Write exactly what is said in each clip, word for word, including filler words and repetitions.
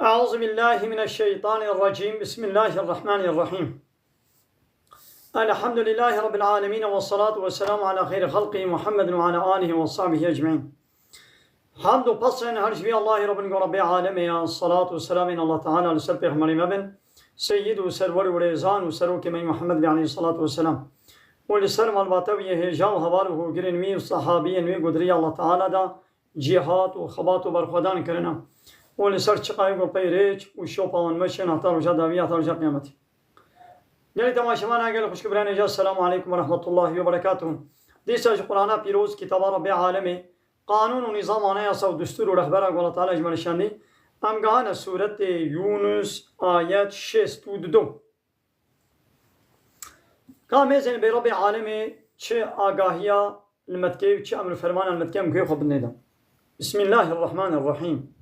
أعوذ بالله من الشيطان الرجيم. بسم الله الرحمن الرحيم. الحمد لله رب العالمين، والصلاة والسلام على خير خلقه محمد وعلى آله وصحبه أجمعين. Hamd û pesên her ji vî Allahî re bin, go Rebbê alemê ya, selat û selamên Allah Teala li ser pêxemberê me bin, seyyid û serwer û rêzan û serokê me Muhammed bî aleyhisselatu vesselam. Û li ser malbata wî yê hêja û heval û hogirên wî û sahabiyên wî, go di rêya Allah Teala da cîhat û xebat û berxwedan kirine. Û li ser çiqayê go peyrêç û şopa wan meşên heta roja dawî, heta roja qiyametê. Gelî temaşevana, gelî xwişk û birayên hêja, Selamu aleykum ve rahmetullahi ve berekatuhu. Dîsa ji Qur'ana pîroz, kitaba Rebbê alemê, qanûn û nîzam, anayasa û destûr û rehbera ku Allah Teala ji me re şandî, em gihane sûretê Yûnus, ayet şêst û du. Ka mêzên bê Rebbê alemê çi agahiya li me dike û çi emr û fermana li me dike, em guhê xwe bidinê de. Bismillahirrahmanirrahîm.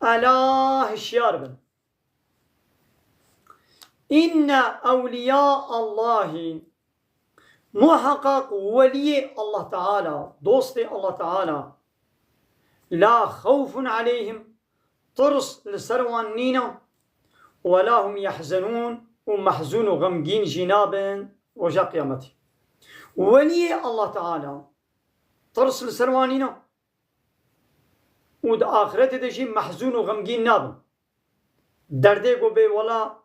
Ela, hişyar bin. Inne ewliya Allahî, muheqeq weliyê Allah Teala, dostê Allah Teala, la xewfun aleyhim, tirs li ser wan nîne, we la hum yehzenûn, û mehzûn û xemgîn jî nabin roja qiyametê. Weliyê Allah Teala, tirs li ser wan nîne û di axiretê de jî mehzûn û xemgîn nabin. Derdê ku bê wela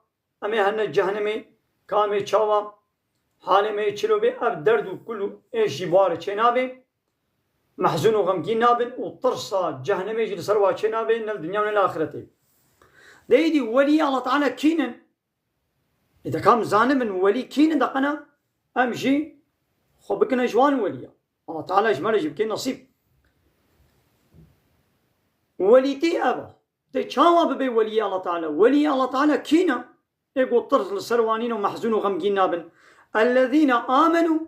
em ê hene cehennemê, ka em ê çawa, halê me yê çilo bê, ev derd û kul û êş jî bi wa re çênabe. Mehzûn û xemgîn nabin û tirsa cehennemê jî li ser wa çênabe, ne li dinya û ne li axiretê. De êdî weliyê Allah Teala kî ne? Ê de ka em zanibin welî kî ne, de qena em jî xwe bikine ji wan weliya. Allah Teala ji me re jî bike nesîb. Welîtî ev e. Dê çawa bibe weliyê Allah Teala? Weliyê Allah Teala kî ne? Ê ku tirs li ser wan nîne û mehzûn û xemgîn nabin. Ellezîne amenû,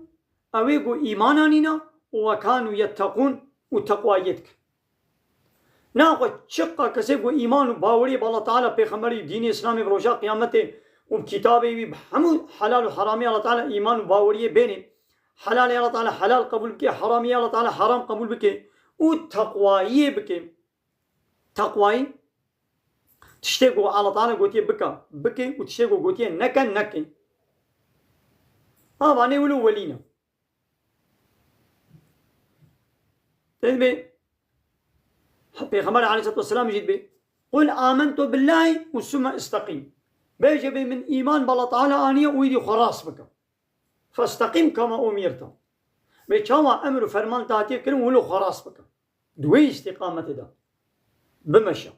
ew ê ku îman anîne û we kanû yetteqûn, û teqwayiyê dikin. Naxwe çiqa kesê ku îman û baweriyê bi Allah Teala, pêxemberî, dînê Îslamê, bi roja qiyametê û bi kitabê wî, bi hemû helal û heramiyê Allah Teala îman û baweriyê bênê, helalê Allah Teala helal qebûl bike, heramiyê Allah Teala heram qebûl bike û teqwayiyê bike. Teqwayî, tiştê ku Allah Teala gotiye bike, bike û tiştê ku gotiye neke, neke. Ha, vanê wilo welî ne. Tê dibê, Pêxember aleyhisselatu vesselam jî dibê, "Qul amentu billahi û summe isteqîm." Bêje bê, "Min îman bi Allah Teala aniye û îdî xwe rast bike." Festeqîm kema umirte. Bê çawa emr û ferman te hatiye kirin, wilo xwe rast bike. Di wê îstîqametê de bimeşe.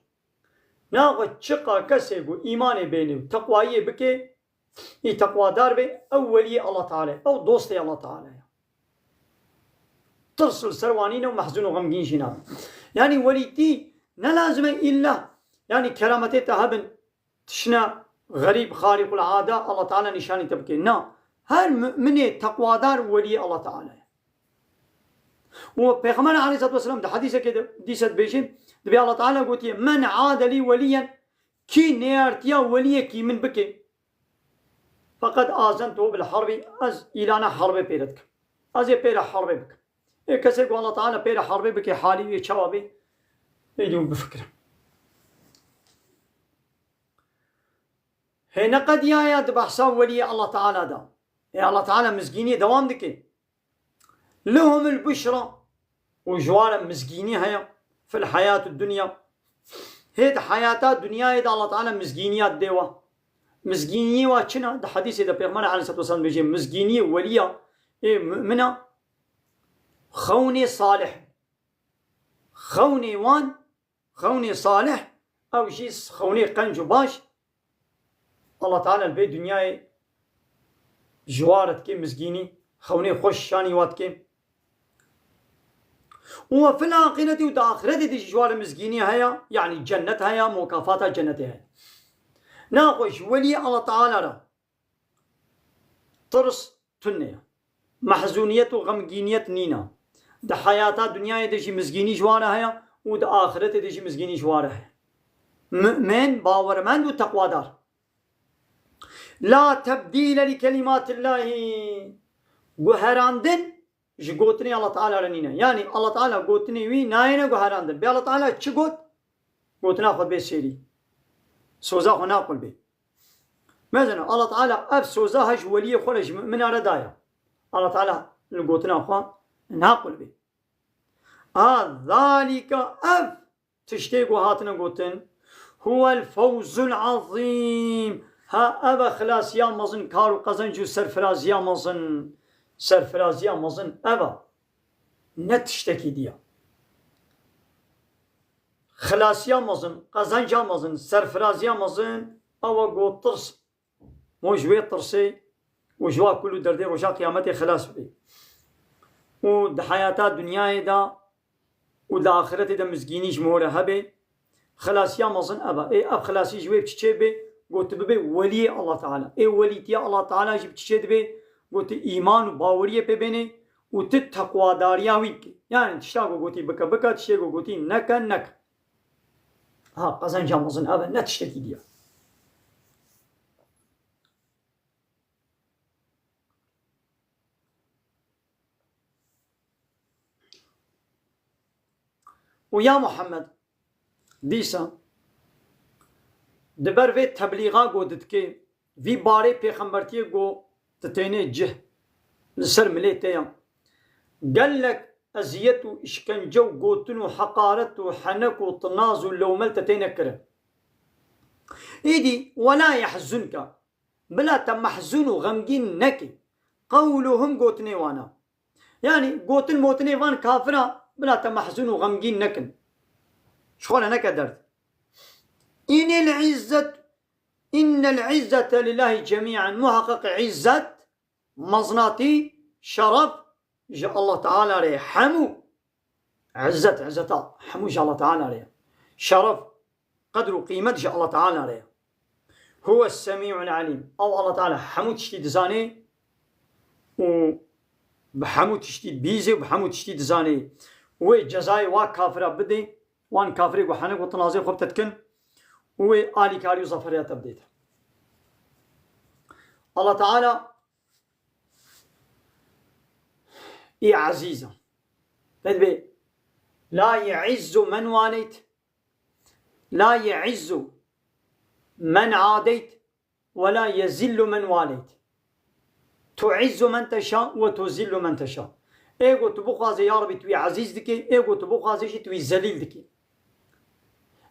Naxwe çiqa kesê ku îmanê bênê û teqwayiyê bike, î teqwadar be, ew weliyê Allah Teala ye, ew dostê Allah Teala ye. Tirs li ser wan nîne û mehzûn û xemgîn jî nabe. Yanî welîtî ne lazim e îlla, yanî kerametê te hebin, tiştine xerîb, xarîqul ade, Allah Teala nîşanî te bike. Na, her muminê teqwadar weliyê Allah Teala ye. Û Pêxember aleyhisselatu vesselam di hedîsekê de dîse dibêje, dibê Allah Teala gotiye, "Men ade lî weliyen", kî neyartiya weliyekî min bike, "feqed azentuhu bil harbi", ez îlana herbê pê re dikim. Ez ê pê re herbê bikim. Ê kesê ku Allah Teala pê re herbê bike, halî wê çawa bê? Êdî hûn bifikirin. Hê neqediyaye di behsa weliyê Allah Teala de. Ê Allah Teala mizgîniyê dewam dike. "Lehumul buşra", û ji wan re mizgînî heye, "fil hayatid dunya", hê di heyata dinyayê de Allah Teala mizgîniya didê wa. Mizgîniyê wa çi ne? Di hedîsê de Pêxember aleyhisselatu vesselam dibêje, mizgîniyê weliya ê mumina, xewnê salih. Xewnê wan, xewnê salih, ew jî xewnê qenc û baş, Allah Teala li vê dinyayê ji wa re dike mizgînî, xewnê xweş şanî wa dike. Û we fil axireti, û di axiretê de jî ji wa re mizgînî heye, yanî cennet heye, mukafata cennetê heye. Naxwe ji weliyê Allah Teala re tirs tune ye. Mehzûniyet û xemgîniyet nîne. Di heyata dinyayê de jî mizgînî ji wan re heye û di axiretê de jî mizgînî ji wan re heye. Mu'min, bawermend û teqwadar. La tebdîle li kelimatillahi. Guherandin ji gotinê Allah Teala re nîne. Yanî Allah Teala gotinê wî nayêne guherandin. Bê Allah Teala çi got? gotina xwe bê sêrî. Soza xwe naqulbê. Mezin, Allah Teala ev soza ha ji weliyê xwe re, ji mumina re daye. Allah Teala li gotina xwe naqulbê. A, zalika, ev tiştê ku hatine gotin, huwel fewzul azîm. Ha, ev e xilasiya mezin, kar û qezenc û serfiraziya mezin. Serfiraziya mezin ev e. Ne tiştekî diye. Xilasiya mezin, qezenca mezin, serfiraziya mezin, ew e ku tirs, mo ji wê tirsê û ji wa kul û derdê roja qiyametê xilas bibê. Û di heyata dinyayê de û di axiretê de mizgînî ji mihore hebe. Xilasiya mezin ev e. Ê, ev xilasî ji wê bi çi çê bê? Got tu bibê weliyê Allah Teala. Ê, welîtiya Allah Teala jî bi çi çê dibê? Got tu îman û baweriyê pê bênê û tu teqwadariya wî bikê. Yani tişta ku gotî bike, bike, tiştê ku gotî neke, neke. Ha, qezenca mezin ev e, ne tiştekî diye. Û ya Muhammed, dîsa di ber vê teblîxa ku didikê, vî barê pêxembertiyê ku ditênê cih li ser milê te ya, gelek eziyet û îşkence û gotin û heqaret û henek û tinaz û lewmel te têne kirin. Îdî, "Wela yehzunke", bila te mehzûn û xemgîn neke. Qewluhum, gotinê wana. Yani gotin motinê van kafira bila te mehzûn û xemgîn nekin. Ji xwe re neke derd. Înel izzet, innel izzete lillahi cemî'en. Muhaqqeq izzet, meznatî, şeref ji Allah Teala re ye. Hemû izzet, izzeta hemû ji Allah Teala re ye. Şeref, qedr û qîmet ji Allah Teala re ye. Huwe semî'ul alîm. Ew Allah Teala hemû tiştî dizanê û bi hemû tiştî dibîzê û bi hemû tiştî dizanê. Wê cezayê wa kafira bidê, wan kafirê ku henek û tinazê xwe bi te dikin, û wê alîkarî û zaferiya te bidê te. Allah Teala î ezîz e. Pê dibê, "La ye'izzu men waleyt, la ye'izzu men adeyt, ve la yezillu men waleyt. Tu'izzu men teşa ve tuzillu men teşa." Ê ku tu bixwazê ya Rebî tu wî ezîz dikê, ê ku tu bixwazê jî tu wî zelîl dikê.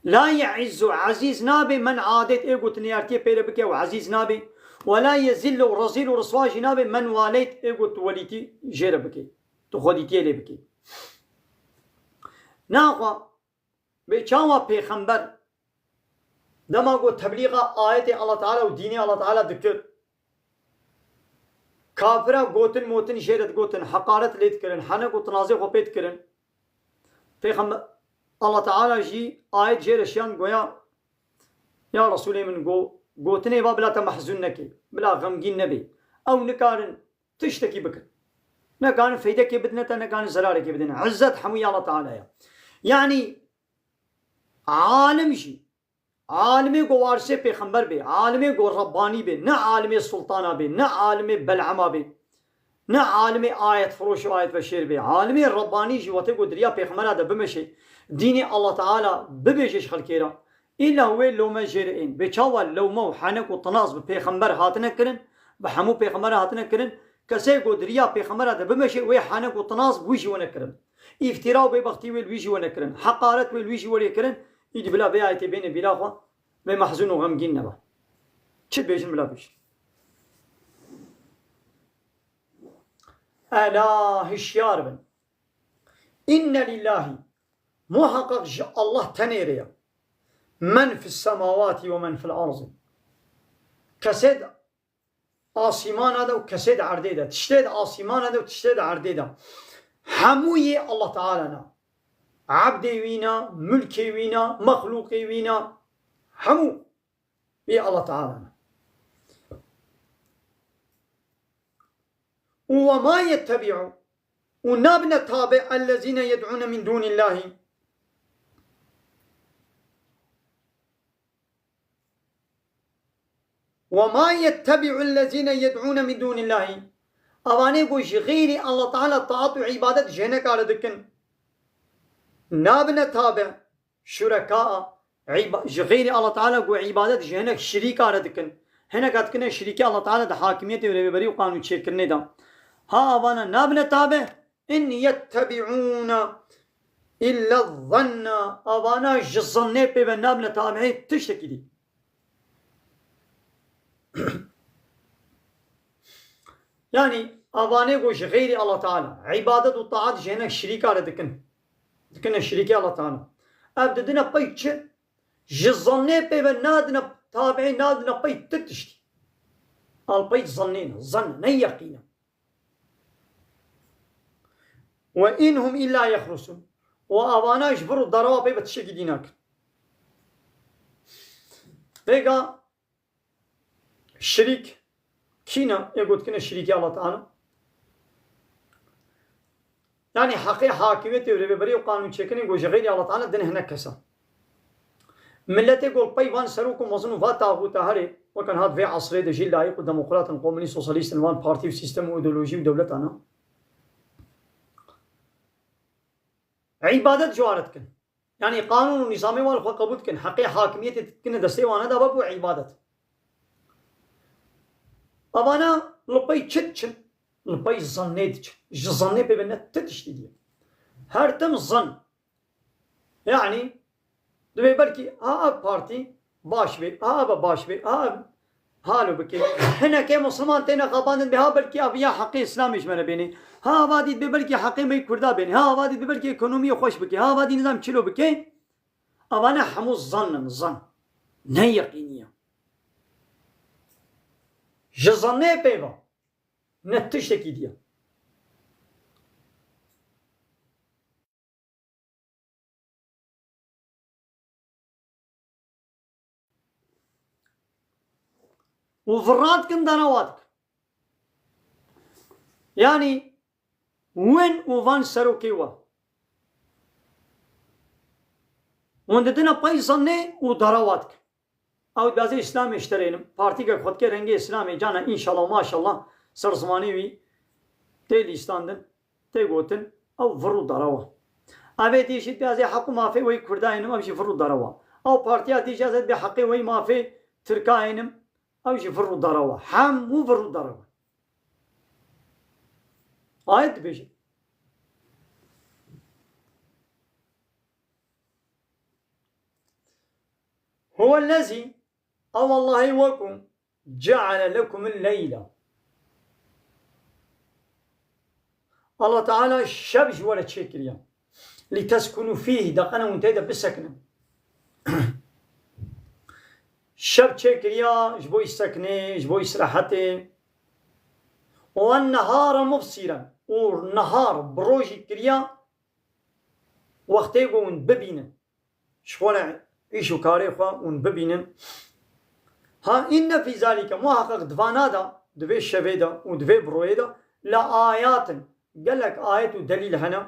La ye'izzu, ezîz nabe, men adeyt, ê ku tu niyartiyê pê re bike û ezîz nabe. Ve la yezillu, rezîl û riswa jî nabe, men waleyt, ê ku tu welîtî jê re bike. Tu xwedîtiyê lê bike. Naxwe bê çawa pêxember dema ku teblîxa ayetê Allah Teala û dînê Allah Teala dikir, kafira gotin motin jê re digotin, heqaret lê dikirin, henek û tinazê xwe pê dikirin. Pêxember, Allah Teala jî ayet jê re şiyan, goya, ya Resûlê min, go, gotinê va bila te mehzûn neke, bila xemgîn nebe. Ew nikarin tiştekî bikin. Nekarin feydekê bidine te, nekarin zerarekê bidine. Izzet hemû ya Allah Teala ye. Yani alim jî, alimê ku warisê pêxember bê, alimê ku Rebbanî bê, ne alimê sultana bê, ne alimê Bel'ema bê, ne alimê ayetfiroş û ayetveşêr bê. Alimê Rebbanî jî wextê ku di riya pêxembera de bimeşê, dînê Allah Teala bibêje ji xelkê re, îlla wê lewme jê re ên. Bê çawa lewme û henek û tinaz bi pêxember hatine kirin, bi hemû pêxembera hatine kirin, kesê ku di riya pêxembera de bimeşê, wê henek û tinaz bi wî jî wene kirin. Îftira û bêbextî wê li wî jî wene kirin. Heqaret wê li wî jî were kirin. Îdî bila vê ayetê bêne bîra xwe, vê mehzûn û xemgîn nebe. Çi dibêjin bila bêjin. Ela, hişyar bin. Înne lillahî, muhaqqeq ji Allah tenê re ye. Men fis semawatî ve men fil arzî. Kesê di asîmana de û kesê di erdê de, tiştê di asîmana de û tiştê di erdê de, hemû yê Allah Teala ne. Ebdê wî ne, mulkê wî ne, mexlûqê wî ne, hemû yê Allah Teala ne. Û ve ma yettebi'u, û nabine tabe ellezîne yed'ûne min dûnillahî. Ve ma yettebi'u ellezîne yed'ûne min dûnillahî. Evanê ku ji xeyrî Allah Teala taat û îbadet jê nekare dikin. Nabine tabe şureka, îba-, ji xeyrî Allah Teala ku îbadet ji hinek şirîka re dikin. Hinek dikine şirîkê Allah Teala di hakimiyetê û rêveberî û qanûn çêkirinê de. Ha avana nabine tabe, in yettebi'ûne illa zanna. Avana ji zannê pê ve nabine tabeê tiştekî dî. Yanî, avanê ku ji xeyrî Allah Teala, îbadet û taat ji hinek şirîka re dikin. Dikine şirîkê Allah Teala. Ev didine pey çi? Ji zannê pê ve nadine tabiî, nadine pey ti tiştî. Al pey zannê ne, zann ne yeqîn e. Ve in hum illa yexrusûn. Û avana ji vir û derewa pê ve tiştekî dî nakin. Vêga şirîk kî ne? Ê gotkine şirîkê Allah Teala. Yanî heqê hakimiyetê û rêveberî û qanûn çêkirinê ku ji xeyrî Allah Teala din hinek kesa. Miletê ku li pey van serok û mezin û va taxûta herê, weke niha di vê esrê de jî layîq û demokrat in, komûnîst, sosyalîst in, van partî û sîstem û îdeolojî û dewletan e. Îbadet ji wan re dikin. Yanî qanûn û nîzamê wan li xwe qebûl dikin. Heqê hakimiyetê dikine destê wan, ne dava bû îbadet. Avana li pey çi diçin? Li pey zannê diçin. Ji zannê pê ve ne ti tiştî diye. Her tim zann. Yanî divê belkî ha ev partî baş bê, ha ev baş bê, ha ev halo bike. Hinekê Musliman têne xapandin bê, ha belkî ev ya heqê Îslamê ji me re bênê. Ha ava dît bê belkî heqê me yê Kurda bênê. Ha ava dît bê belkî ekonomiyê xweş bike. Ha ava dît nizam çilo bike. Avane hemû zann in, zann. Ne yeqînî ye. Ji zannê pê ve ne tiştekî diye. Û vira dikin, derewa dikin. Yanî win û van serokê we. Hûn didine pey zannê û derewa dikin. Ew dibêje Îslamê ji te re ênim. Partîkek xwe dike rengê Îslamê, cana înşallah û maşallah ser zimanê wî tê lîstandin, tê gotin, ew vir û derewa. Ev ê dî jî dibêje heq û mafê wê Kurda ênim, ew jî vir û derewa. Ew partiya dî jî ez ê dibê heqê wê mafê Tirka ênim, ew jî vir û derewa. Hemû vir û derewa. Ayet dibêje. Huwellezî, ew Allahê we ku ceale lekumul leyla. Allah Teala şev ji we re çêkiriye. Liteskunu fîh, de qene hûn tê de bisekinin. Şev çêkiriye ji bo îsekinê, ji bo îsrehetê. Wen nehara mubsîren. Û nehar, bi rojî kiriye wextê ku hûn bibînin. Ji xwe re îş û karê xwe hûn bibînin. Ha, inne fî zalîke, muheqeq di vana de, di vê şevê de û di vê bi royê de, le ayatin, gelek ayet û delîl hene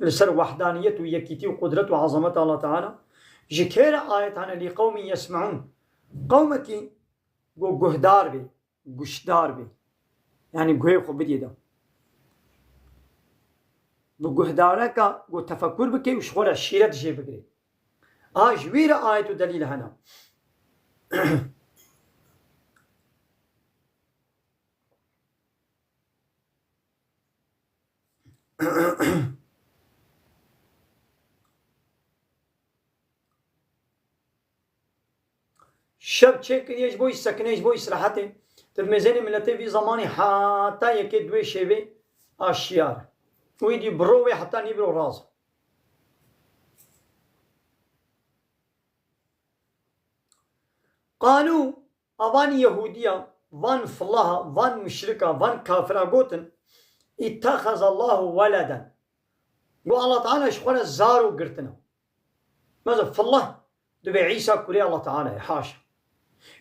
li ser wehdaniyet û yekîtî û qudret û ezameta Allah Teala. Ji kê re ayet hene? Li qewmin yesmeûn. Qewmekî ku guhdar bê, guşdar bê. Yanî guhê xwe bidî de. Bi guhdareka ku tefekur bike û ji xwe re şîret jê bigire. A ji wî re ayet û delîl hene. Şev çêkiriye ji bo îsekinê, ji bo îsrehetê. Tu di mêzênê miletê vî zemanî heta yekê di wê şêvê aşiyar. Wî dî bi ro wê heta nîvro raz. Qalû, a van Yehûdiya, van filaha, van muşrika, van kafira gotin, "İttehazallahu veleden." Got, Allah Teala ji xwe re zaro girtine. Mesela filah dibê Îsa kurê Allah Teala ye, haşa.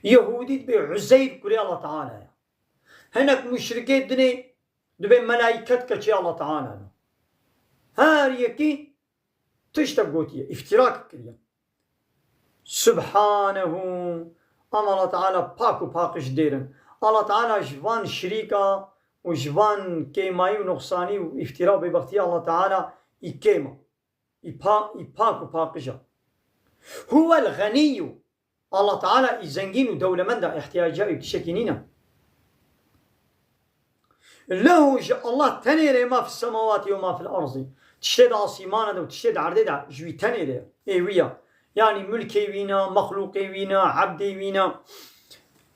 Yehûdî dibê Uzeyr kurê Allah Teala ye. Hinek muşrikê dinê dibê melaiket keçê Allah Teala ne. Her yekî tiştek gotiye, îftîrak kiriye. Subhanehu. Ama Allah Teala pak û paqij dêr in. Allah Teala ji van şirîka û ji van kêmayî û nuqsanî û îftîra û bêbextiyê Allah Teala î kêm e. Î pa-, î pak û paqij e. Huwel ğeniyyu. Allah Teala î zengîn û dewlemend e, îhtiyacîya wî tiştekî nîne. Lehu, ji Allah tenê re, ma fis semawatî we ma fil erzî. Tiştê di asîmana de û tiştê di erdê de ji wî tenê re ye. Ê wî ya. Yanî mulkê wî ne, mexlûqê wî ne, ebdê wî ne.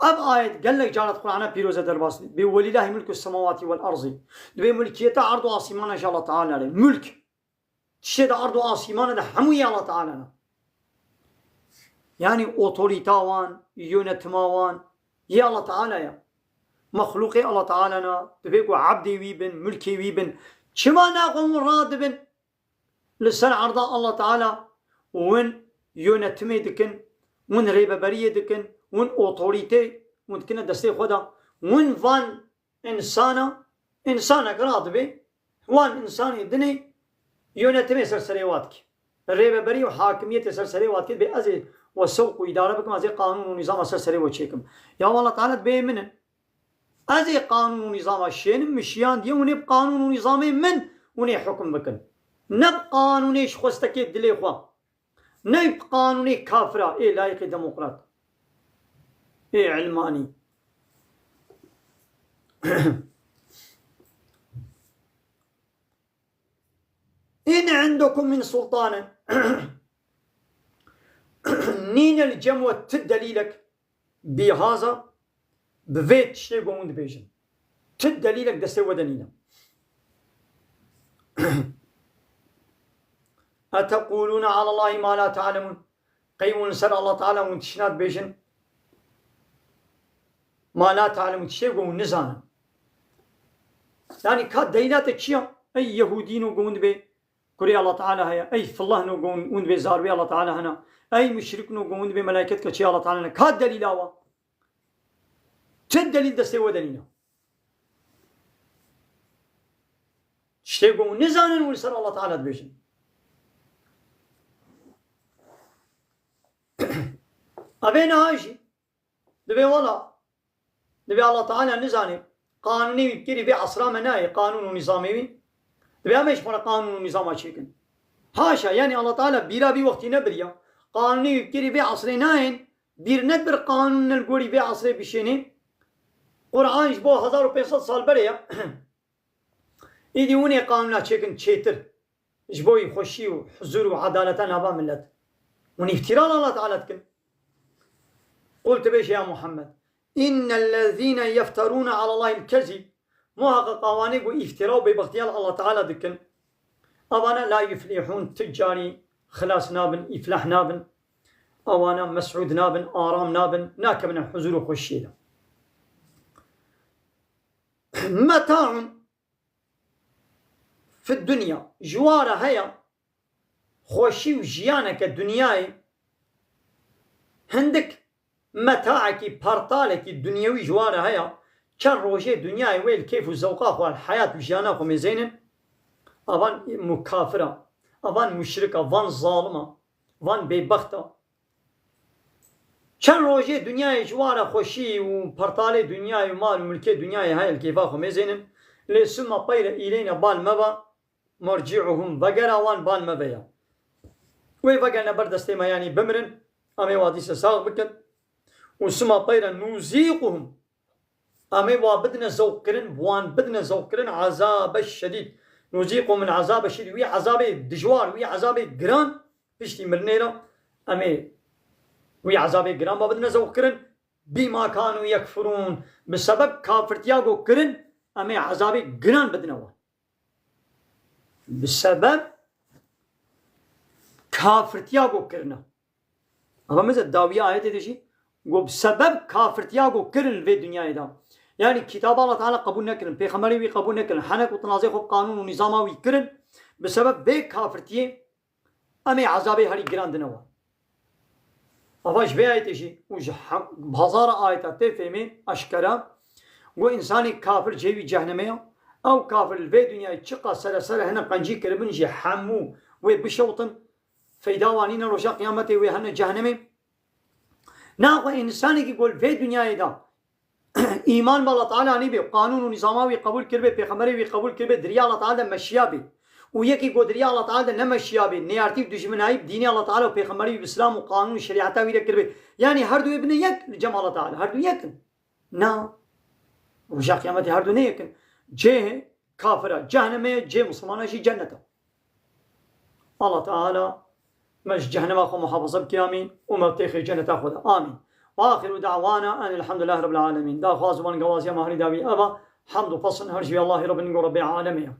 Ev ayet gelek caran di Qur'ana pîroz de derbas dibê. Welîllahî mulku semawatî wel erzî. Dibê mulkiyeta erd û asîmana ji Allah Teala re. Mulk. Tiştê di erd û asîmana de hemû yê Allah Teala ne. Yanî otorîta wan, yönetima wan yê Allah Teala ye. Mexlûqê Allah Teala ne, divê ku ebdê wî bin, mulkê wî bin. Çima naxwe hûn radibin? Li ser erda Allah Teala hûn yönetimê dikin, hûn rêveberiyê dikin, hûn otorîtê hûn dikine destê xwe de. Hûn van Însana, însanek radibe, wan însanê dinê yönetimê ser serê wa dike. Rêveberî û hakimiyetê ser serê wa dike, dibê ez ê we sewq û îdare bikim, ez ê qanûn û nîzama ser serê we çêkim. Ya Allah Teala dibê min in. Ez ê qanûn û nîzama şênim, min şiyandiye, hûn ê bi qanûn û nîzamê min hûn ê hukm bikin. Ne bi qanûnê ji xwestekê dilê xwe. Ne bi qanûnê kafira, ê layîqê demokrat. Ê ilmanî. In indekum min sultanin. Nîne li cem we ti delîlek. Bîhaza bi vê tiştê ku hûn dibêjin. Ti delîlek destê we de nîne. Eteqûlûne alallahî ma la te'lemûn. Qey hûn li ser Allah Teala hûn tiştna dibêjin ma la te'lemûn, tiştê ku hûn nizanin. Yanî ka delîla te çi ya? Ey Yehûdîno ku hûn dibê kurê Allah Teala heye. Ey filahno ku hûn dibê zarwê Allah Teala hene. Ey muşrikno ku hûn dibê melaîket keçê Allah Teala hene. Ka delîla wa? Çi delîl destê we de nîne? Tiştê ku hûn nizanin, hûn li ser Allah Teala dibêjin. Evê niha jî dibê wela, dibê Allah Teala nizanê, qanûnê wî bi kêrî vê esra me nayê, qanûn û nîzamê wî. Dibê em ê ji xwe re qanûn û nîzama çêkin. Haşa, yanî Allah Teala bîra vî wextî nebiriya. Qanûnê wî bi kêrî vê esrê nayên, bîr nedibir qanûn li gorî vê esrê bişênê. Quran ji bo hezar û pênc sed sal berê ye. Îdî hûn ê qanûna çêkin çêtir. Ji bo xweşî û huzur û edaleta nava millet. Hûn îftîra li Allah Teala dikin. Qul, tu bêje ya Muhammed. Innellezîne yefterûne alallahîl kezîb. Muhaqiq awanê ku îftira û bêbextiya li Allah Teala dikin. Avana la yuflihûn, tu carî xilas nabin, îflah nabin. Awana mesûd nabin, aram nabin, nakevine huzur û xweşiyê de. Metaun fi dunya, ji wa re heye xweşî û jiyaneke dinyayê, hindik metaekî, pertalekî dinyewî ji wa re heye, çend rojê dinyayê wê li kêf û zewqa xwe, li heyat û jiyana xwe mêzênin, avan mukafira, avan muşrika, van zalima, van bêbexta. Çend rojê dinyayê ji wa re xweşî û pertalê dinyayê û mal û milkê dinyayê heye li kêfa xwe mêzênin. Lê suma peyre îleyne bal meva, merci'uhum, vegera wan bal meve ya. Wê vegerine ber destê me, yanî bimirin, em ê wa dîse sax bikin. Û suma peyre nuzîquhum, em ê wa bidine zewqkirin, wan bidine zewqkirin, ezabe şedîd. Nuzîquhum min ezabe şedîd. Wî ezabê dijwar, wî ezabê giran, piştî mirinê re, em ê wî ezabê giran ba bidine zewqkirin. Bîma kanû yekfurûn. Bi sebeb kafirtiya ku kirin, em ê ezabê giran bidine wan. Bi sebeb kafirtiya ku kirine. Ama mesela dawiya ayetê de jî, ku bi sebeb kafirtiya ku kirin li vê dinyayê de. Yanî kitaba Allah Teala qebûl nekirin, pêxemberê wî qebûl nekirin, henek û tinazê xwe bi qanûn û nîzama wî kirin, bi sebeb vê kafirtiyê em ê ezabê herî giran dine wan. Ava ji vê ayetê jî û ji he-, bi hezara ayeta tê fêmê eşkera, ku însanê kafir cihê wî cehnemê ya, ew kafir li vê dinyayê çiqa sere sere hene qencî kiribin jî hemû wê bişewtin, feyda wan nîne, roja qiyametê wê hene cehnemê. Naxwe însanekî ku li vê dinyayê de îman bi Allah Teala anîbê, qanûn û nîzama wî qebûl kiribê, pêxemberê wî qebûl kiribê, di riya Allah Teala de meşiyabê û yekî godiriya Allah Teala de nemeşiya bê, nêyartî û dijminayî bi dînê Allah Teala û pêxemberî û bi Îslam û qanûn û şerîeta wî re kiribê. Yanî her du ê bine yek li cem Allah Teala, her du yek in. Na. Roja qiyametê her du ne yek in. Cê kafira cehnemê ye, cê misilmana jî cennet e. Allah Teala me ji cehnema xwe muhafaza bike, amîn. Û me têxê cenneta xwe de. Amîn. Ve axiru da'wana en elhamdülillahi rabbil alemin. Daxwaz û bangawaziya me herî dawî eva. Hamd û pesn her ji Allahî Rabbin go Rabbê alemê ye.